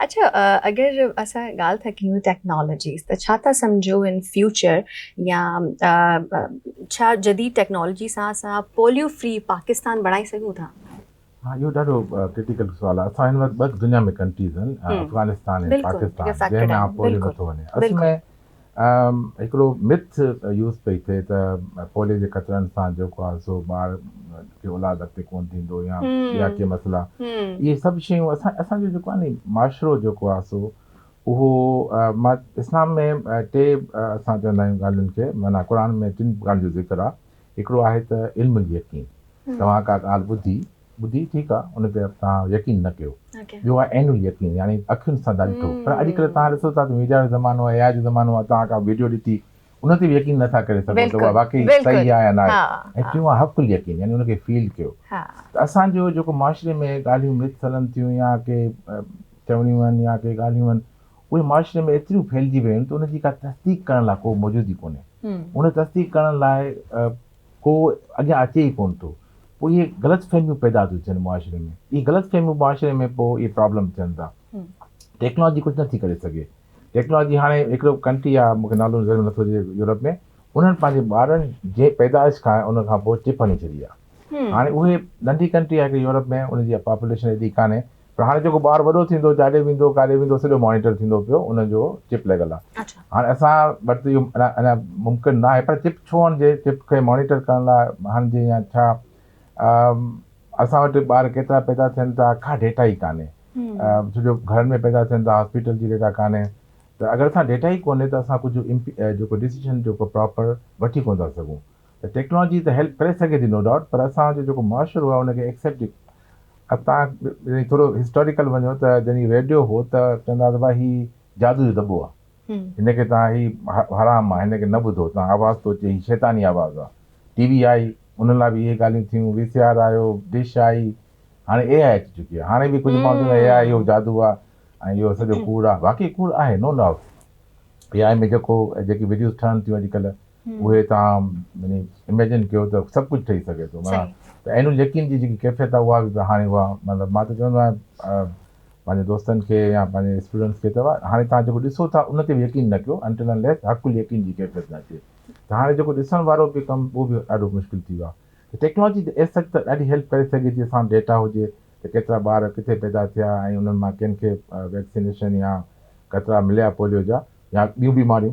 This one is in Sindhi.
اڇا اگر اسان ڳالهه ٿا ڪيون ٽيڪنالاجيز ته ڇا ٿا سمجهو ان فيوچر يا ڇا جديد ٽيڪنالاجي سان اسان پوليو فري پاڪستان بڻائي سگهون ٿا؟ ها اهو ڏاڍو ڪرٽيڪل سوال آهي. اسان هن وقت ٻه دنيا ۾ ڪنٽريز آهن افغانستان ۽ پاڪستان جنهن ۾ پوليو نٿو وڃي. اصل ۾ هڪڙو مٿ يوز پئي ٿئي ته پوليو جي قطرن سان جيڪو آهي سو ٻار کي اولاد اڳتي ڪونه ٿيندو يا ٻيا ڪي مسئلا اهي سڀ شيون اسان اسان جو جيڪو آهي ني معاشرو جيڪو آهي سو اهو مان اسلام ۾ ٽي اسان چوندا آهيون ڳالهين کي معنيٰ قرآن ۾ ٽن ڳالهين جو ذڪر آهي هڪڙو آهي ته علم اليقين توهان ڪا ڳالهه ٻڌي ٻڌي ٺيڪ آ ان تي توهان يقين نه ڪيو. ٻيو آهي عين اليقين يعني اکين سان توهان ڏٺو پر اڄڪلهه توهان ڏسو ٿا ته ميڊيا جو زمانو آهي اي آء جو زمانو آهي توهان ڪا ويڊيو ڏٺي ان تي به يقين نٿا ڪري سگهو ته اها واقعي صحيح آهي يا ناهي ۽ ٽيون آهي حق اليقين يعني ان کي فيل ڪيو ته اسان جو جيڪو معاشري ۾ ڳالهيون مٿ هلن ٿيون يا ڪي چوڻيون آهن يا ڪي ڳالهيون آهن اهي معاشري ۾ ايتريون ڦهلجي ويون آهن ته ان جي ڪا تصديق ڪرڻ لاء ڪو موجود ئي ڪونهي ان تصديق ڪرڻ لاء ڪو اڳيان اچي ئي ڪونه ٿو. پوء اهي غلط فهميون پيدا ٿيون ٿين معاشري ۾. اهي غلط فهميون معاشري ۾ پوء اهي پرابلم ٿين ٿا. ٽيڪنالاجي ڪجهه نٿي ڪري سگهي. ٽيڪنالاجي هاڻي هڪڙو ڪنٽري آهي مون کي نالو ذهن ۾ نٿو اچي يورپ ۾ انهن پنهنجي ٻارن جي پيدائش کان ان کان پوء چپ هڻي ڇڏي آهي. هاڻي اهي ننڍي ڪنٽري آهي هڪڙي يورپ ۾ ان جي پاپوليشن ايڏي ڪانهي پر هاڻي جيڪو ٻار وڏو ٿيندو جاڏي ويندو ڪاڏي ويندو سڄو مانيٽر ٿيندو پيو ان جو چپ لڳل آهي هاڻي اسان وٽ اهو اڃا ممڪن نه آهي پر چپ ڇو هڻجي چپ کي مانيٽر ڪرڻ لاء هڻجي يا ڇا اسان وٽ ٻار ڪيترا پيدا ٿين ٿا ڪا ڊيٽا ئي ڪانهي ڇو جو گهرن ۾ پيدا ٿين ٿا هاسپيٽل جي ڊيٽا ڪانهي ته اگر اسان ڊيٽا ئي ڪونهي ته اسان ڪجهه جيڪو ڊسيشن جيڪو پراپر وٺي ڪونه ٿا سگهون ته ٽيڪنالاجي ته هيلپ ڪري سگهي ٿي نو ڊائوٽ پر اسان جو جيڪو معاشرو آهي ان کي ايڪسيپٽ توهان يعني ٿورو هسٽاريڪل وڃو ته جڏهن ريڊيو هو ته چوندا هئا ته ڀاء هي جادو جو دٻو آهي هن کي توهان هي حرام آهي هن کي نه ٻڌو توهان آواز ٿو اچي هي شيطاني آواز آهي ٽي وي آئي ان لاء به اهي ڳالهيون ٿيون وي سي آر آيو ڊش آئي هاڻي اي آء اچي چڪي آهي هاڻي به ڪجهه ماڻهو چوندا اي آء اهو جادو آهي ۽ اهو سڄو ڪوڙ آهي واقعي ڪوڙ آهي نو ڊائوٽ اي آء ۾ جيڪو جيڪي وڊيوز ٺهن ٿيون اڄڪلهه اهي توهان يعني اميجن ڪيو ته سڀ ڪجهه ٺهي سگهي ٿو معنيٰ ته عين اليقين جي جيڪي ڪيفيت آهي اها به هاڻي اها مطلب مان ته چوندو آهيان پنهنجي دوستن کي يا پنهنجي اسٽوڊنٽس کي ته هاڻي توهان جيڪو ڏسو ٿا ان تي به يقين نه ڪيو انٽل انليس حق اليقين جي ڪيفيت نه اچي ته هاڻي جيڪو ڏسڻ وارو به ڪم اهو به ڏاڍو مشڪل ٿي ويو آهي ته ٽيڪنالاجي ته ايز سچ ته ڏاڍي هيلپ ڪري سگهي ٿي اسان وٽ ڊيٽا هجي ته ڪيترا ٻار ڪٿي پيدا ٿيا ۽ انهن مان ڪن کي ويڪسينيشن يا قطرا مليا پوليو جا يا ٻيون بيماريون.